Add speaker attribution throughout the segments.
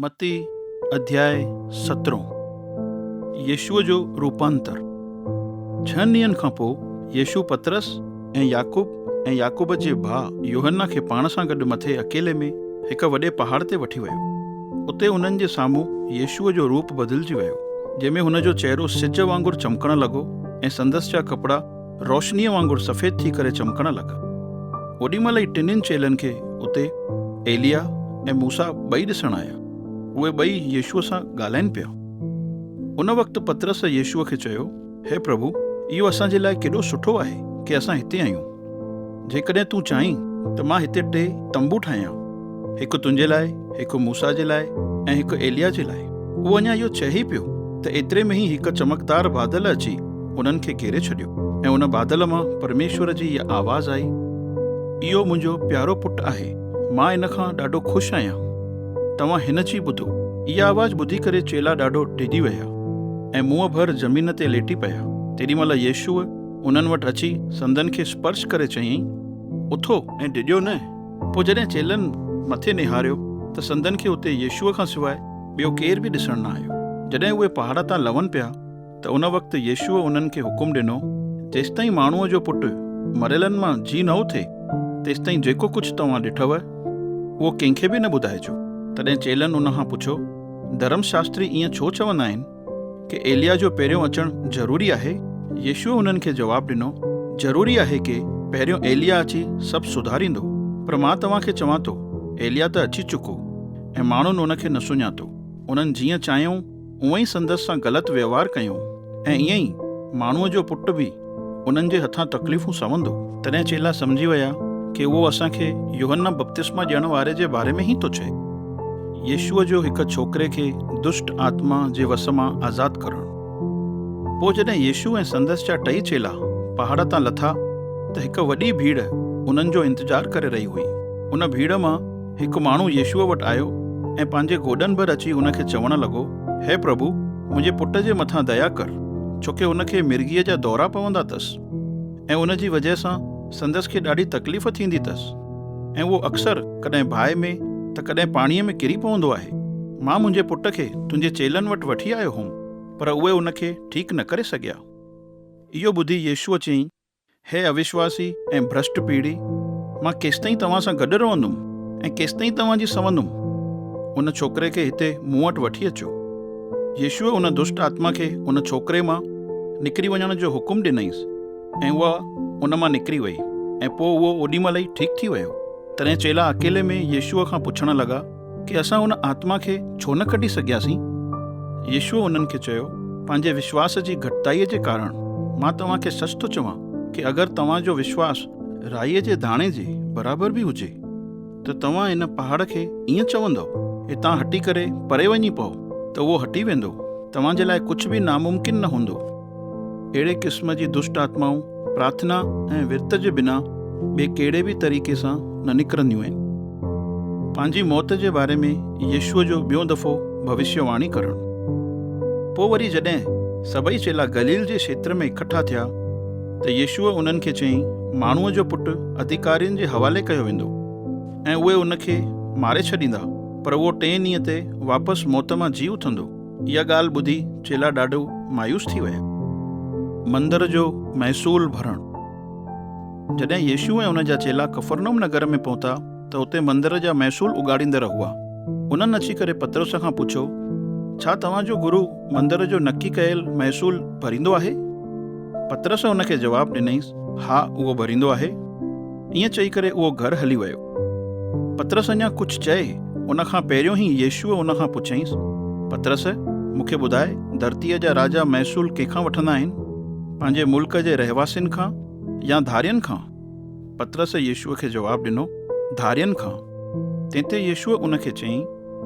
Speaker 1: متي اڌياء سترهون، يسوع جو روپانتر. ڇهن ڏينهن کان پوء يسوع پطرس ۽ يعقوب ۽ يعقوب جي ڀاء يوحنا کي پاڻ سان گڏ مٿي اڪيلي ۾ هڪ وڏي پهاڙ تي وٺي ويو. اتي انهن جي سامهون يسوع جو روپ بدلجي ويو، جنهن ۾ هن جو چهرو سج وانگر چمڪڻ لڳو ۽ سندس جا ڪپڙا روشنيء وانگر سفيد ٿي ڪري چمڪڻ لڳا. اوڏي مهل ئي ٽنهين چيلن کي اتي ايليا ۽ موسيٰ ٻئي ڏسڻ آيا. اهي ٻئي يسوع سان ڳالهائين پيا. ان وقت پطرس يسوع کي چيو، هي پرڀو، اهو اسان جي لاء ڪيڏو سٺو آهي ڪي اسان هتي آهيون. جيڪڏهن تون چاهين ته مان هتي ٽي تنبو ٺاهيان، هڪ تنهنجي لاء، هڪ موسيٰ جي لاء ۽ هڪ ايليا جي لاء. اهو اڃا اهو چئي ئي پيو ته ايتري ۾ ئي هڪ چمڪدار بادل اچي انهن کي گهيري ڇڏيو ۽ ان بادل مان پرميشور جي هيء آواز آئي، اهو منهنجو پيارو پٽ آهي، مان ان کان ڏاڍو خوش آهيان، توهان هن جي ٻڌو. اها آواز ٻڌي ڪري چيلا ڏاڍو ڊڄي ويا ۽ منهن ڀر زمين تي ليٽي پيا. تيڏي مهل يسوع انهن وٽ اچي سندن کي سپرش ڪري چيائين، اٿو ۽ ڊڄو نه. پوء جڏهن چيلن مٿي نهاريو ته سندن کي اتي يسوع کان سواء ٻيو ڪير به ڏسڻ نه آيو. جڏهن اهي پهاڙ تان لهن پيا ته ان وقت يسوع انهن کي حڪم ڏنو، جيستائين ماڻهوء جو پٽ مريلن مان جي نه اٿي، تيستائين جيڪو ڪجهه توهان ڏٺو، اهو ڪنهن کي به نه ٻڌائجو. تڏهن چيلن ان کان پڇيو، ڌرم شاستري ائين ڇو چوندا آهن ڪي ايليا جو پهريون اچڻ ضروري آهي؟ يسوع انهن کي جواب ڏنو، ضروري آهي ڪي پهريون ايليا اچي سڀ سڌاريندو، پر مان توهان کي چوان ٿو، ايليا ته اچي چڪو ۽ ماڻهن ان کي نه سڃاتو. انهن جيئن چاهيائون اونئن ئي سندس سان غلط ويوهار ڪيائون ۽ ائين ئي ماڻهوء جو پٽ به انهن جي هٿان تڪليفون سهندو. تڏهن چيلا سمجهي ويا ڪي اهو اسان کي يوحنا بپتسما ڏيڻ واري جي باري ۾ ئي ٿو چئي. يسوع جو هڪ ڇوڪري کي دشٽ آتما جي وس مان آزاد ڪرڻ. پوء جڏهن يسوع ۽ سندس جا ٽئي چيلا پهاڙ تان لٿا ته هڪ وڏي ڀيڙ انهن جو انتظار ڪري رهي هئي. ان ڀيڙ مان هڪ ماڻهو يسوع وٽ آيو ۽ پنهنجي گوڏن ڀر اچي هن کي چوڻ لڳو، هي پرڀو، منهنجي پٽ جي مٿان ديا ڪر، ڇوڪه هن کي مرگيء جا دورا پوندا اٿس ۽ ان جي وجهه سان سندس کي ڏاڍي تڪليف ٿيندي اٿس ۽ اهو اڪثر ڪڏهن باهه ۾ ته ڪڏهن پاڻيء ۾ ڪري پوندو آهي. مان منهنجي پٽ کي تنهنجي چيلن وٽ وٺي آيو هوم، پر اهي ان کي ٺيڪ نه ڪري سگهيا. اهو ٻڌي يسوع چيائين، هي اوشواسي ۽ ڀرشٽ پيڙهي، مان ڪيستائين توهان سان گڏ رهندم ۽ ڪيستائين توهان جي سهندم؟ ان ڇوڪري کي هتي مون وٽ وٺي اچو. يسوع ان دشٽ آتما کي ان ڇوڪري مان نڪري وڃڻ جو حڪم ڏنائينس ۽ اها ان مان نڪري وئي ۽ پوء اهو اوڏي مهل ئي ٺيڪ ٿي ويو. تڏهن چيلا اڪيلي ۾ يسوع کان پڇڻ لڳا ڪي اسان ان آتما کي ڇو نه ڪڍي سگهياسين؟ يسوع انهن کي چيو، پنهنجي وشواس جي گهٽتائيء جي ڪارڻ، مان توهان کي سچ ٿو چوان ڪي اگر توهان جو وشواس رائيء جي داڻي جي برابر به هجي، ته توهان ان پهاڙ کي ائين چوندؤ، هتان هٽي ڪري پري وڃي پئو، ته اهو هٽي ويندو. توهان جي لاء ڪجهه به ناممڪن نه هوندو. اهڙي قسم جي دشٽ آتمائون پرارٿنا ۽ ورت جي بنا ٻئي ڪهڙي به طريقي سان نه نڪرنديون آهن. پنهنجي موت جي باري ۾ يسوع جو ٻيون دفعو ڀوشيه واڻي ڪرڻ. پوء وري جڏهن سڀئي چيلا گليل جي کيتر ۾ اڪٺا ٿيا ته يسوع انهن کي چيائين، ماڻهوء جو پٽ اڌڪارين جي حوالي ڪيو ويندو ۽ اهي ان کي ماري ڇڏيندا، پر اهو ٽئين ڏينهن تي واپس موت مان جي اٿندو. اها ڳالهه ٻڌي چيلا ڏاڍو مايوس ٿي ويا. مندر جو محصول ڀرڻ. جڏهن يسوع ۽ ان جا چيلا ڪفرنحوم نگر ۾ پهتا ته اتي مندر جا محصول اڳاڙيندڙ هئا. انهن اچي ڪري پطرس کان پڇيو، ڇا توهان جو گرو مندر جو نڪي ڪيل محصول ڀريندو آهي؟ پطرس ان کي جواب ڏنائينس، ها، اهو ڀريندو آهي. ائين چئي ڪري اهو گهر هلي ويو. پطرس اڃا ڪجهه چئي، ان کان پهريون ئي يسوع ان کان پڇيائينس، پطرس، مون کي ٻڌاء، ڌرتيء جا راجا محصول ڪنهن کان وٺندا آهن؟ پنهنجي ملڪ جي رهواسين کان يا ڌارين کان؟ پطرس يسوع کي جواب ڏنو، ڌارين کان. تنهن تي يسوع ان کي چيائين،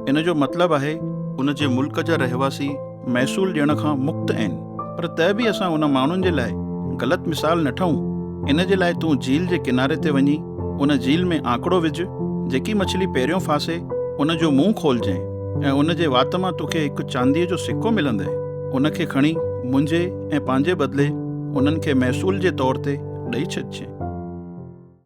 Speaker 1: ان جو مطلب آهي، ان جي ملڪ جا رهواسي محصول ڏيڻ کان مڪت آهن، پر ته به اسان ان ماڻهن جي لاء غلط مثال نه ٺهون، ان جي لاء تون جهيل جي ڪناري تي وڃي ان جهيل ۾ آنڪڙو وجهه، جيڪي مڇلي پهريون ڦاسي، ان جو منهن کولجانء ۽ ان جي وات مان توکي هڪ چانديء جو سڪو ملندء، ان کي کڻي منهنجي ۽ پنهنجي بدلي انهن کي محصول جي طور تي ڏئي ڇڏجانء.